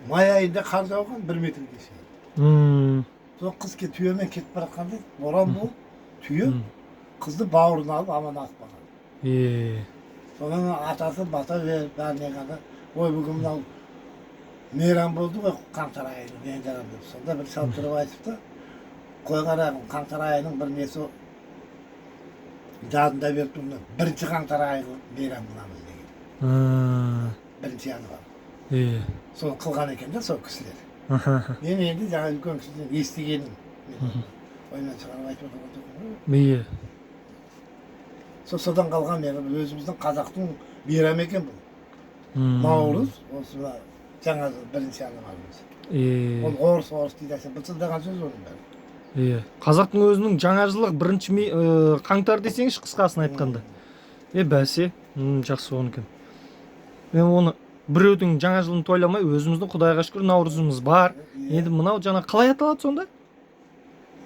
Май айында қар жауған 1 метрге шейін. Сол қыз түйемен кетіп бара жатқанда боран болып, түйе қызды бауырына алып, аман алып қалған. Содан атасы бата беріп, бәріне ғана: «Ой, бүгін мынау мейрам болды ғой, қаңтар айының мейрамы», – деп. Сонда бір шал тұрып айтыпты: «Қой, қарағым, қаңтар айының бір несі жадында беріп тұр, мына 1 қаңтар айы қылып мейрам қыламыз», – деген. 1 январь. Соны қылған екен да сол кісілер. Мен енді жаңа үлкен кісіден естігенім, мен ойымнан шығарып айтып отырған жоқпын ғой. Сол содан қалған мейрам, өзіміздің қазақтың мейрамы екен бұл. Наурыз, осы мына жаңа жыл, 1 январымыз. Оны орыс, орыс дейді, әсем бытылдаған сөз оның бәрі. Иә, қазақтың өзінің жаңа жылы бірінші қаңтар десеңізші, қысқасын айтқанда. Е, бәсе, жақсы болған екен. Мен оны біреудің жаңа жылын тойламай, өзіміздің, құдайға шүкір, наурызымыз бар. Енді мынау жаңа қалай аталады сонда?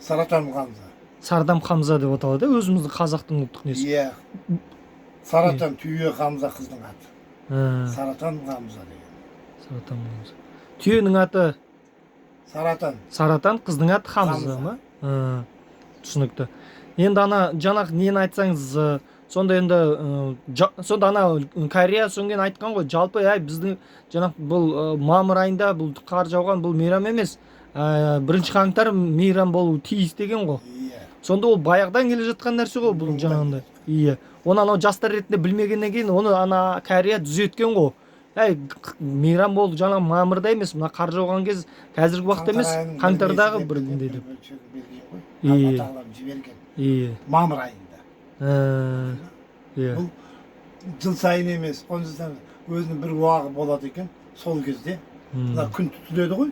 Саратан Қамза. Сардам Хамза деп аталады, иә, өзіміздің қазақтың ұлттық несі. Иә, Саратан түйе, Қамза қыздың аты. Саратан Қамза деген. Саратан Хамза. Түйенің аты Саратан. Саратан, қыздың аты Хамза Хамза. ма? Түсінікті. Енді ана жаңағы нені айтсаңыз, сонда енді сонда ана кәрия содан кейін айтқан ғой жалпы: әй, біздің жаңағы бұл мамыр айында бұл қар жауған, бұл мейрам емес, 1 қаңтар мейрам болуы тиіс деген ғой. Иә. Сонда ол баяғыдан келе жатқан нәрсе ғой бұл жаңағындай. Иә, оны анау жастар ретінде білмегеннен кейін, оны ана кәрия түзеткен ғой: әй, мейрам болды жаңағы мамырда емес, мына қар жауған кез, қазіргі уақытта емес, Қаңтар айының қаңтардағы бір бір несіне күнде бір деп. бөлшегін берген ғой. Иә. Алла тағалам жіберген мамыр айында. Иә. Бұл жыл сайын емес, 10 жыл сайын, өзінің бір уағы болады екен, сол кезде мына күн түтіледі ғой.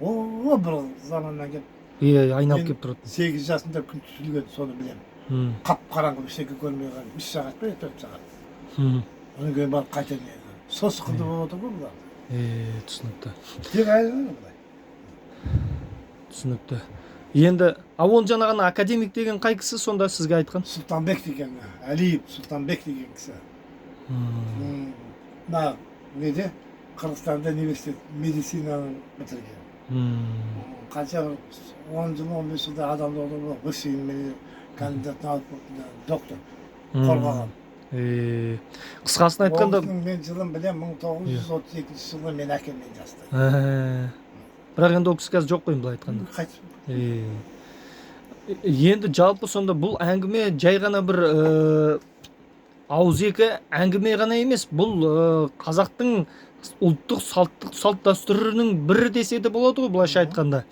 О, бір заманнан келіп Иә, айналып мен келіп тұрады. 8 жасымда күн түтілген, соны білемін. Қап қараңғы, ештеңе көрмей қалған, 3 сағат па, 4 сағат. Одан кейін барып қайта не, сол сықылды болып отыр ғой бұлар. Түсінікті. Тек айырылады былай. Түсінікті. Енді а оны жаңағы ана академик деген қай кісі сонда сізге айтқан? Сұлтанбек деген, Әлиев Сұлтанбек деген кісі. Мына неде, Қырғызстанда университет медицинаны бітірген. Қанша бір 10 жыл, 15 жылда адам высший кандидатын алып, доктор қорғаған. Қысқасын айтқанда Ол кісінің мен жылын білемін, 1932 жылы мен әкеммен жасты. Бірақ енді ол кісі қазір жоқ қой, былай айтқанда. Қайтыс. Енді жалпы сонда бұл әңгіме жай ғана бір ауызекі әңгіме ғана емес, бұл қазақтың ұлттық салттық салт дәстүрінің бірі десе де болады ғой былайша айтқанда.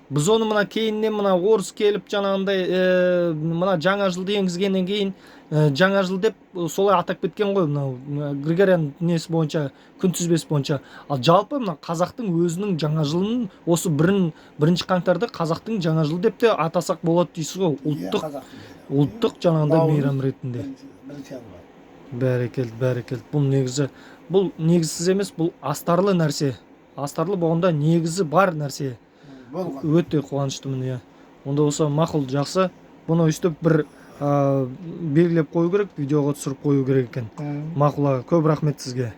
Біз оны мына кейіннен мына орыс келіп, жаңағындай мына жаңа жылды енгізгеннен кейін, жаңа жыл деп солай атап кеткен ғой, мынау Григориан несі бойынша, күнтізбесі бойынша. Ал жалпы мына қазақтың өзінің жаңа жылын, осы 1 қаңтарды қазақтың жаңа жылы деп те атасақ болады дейсіз ғой. Иә, Ұлттық қазақтың елі. ұлттық жаңағындай Наурыз мейрам ретінде. 1 январь. Бәрекелді, бәрекелді. Бұл негізі, бұл негізсіз емес, бұл астарлы нәрсе, астарлы болғанда негізі бар нәрсе. Болған. Өте қуаныштымын, иә. Онда болса мақұл, жақсы, бұны өйстіп бір белгілеп қою керек, видеоға түсіріп қою керек екен. Мақұл, аға, көп рахмет сізге.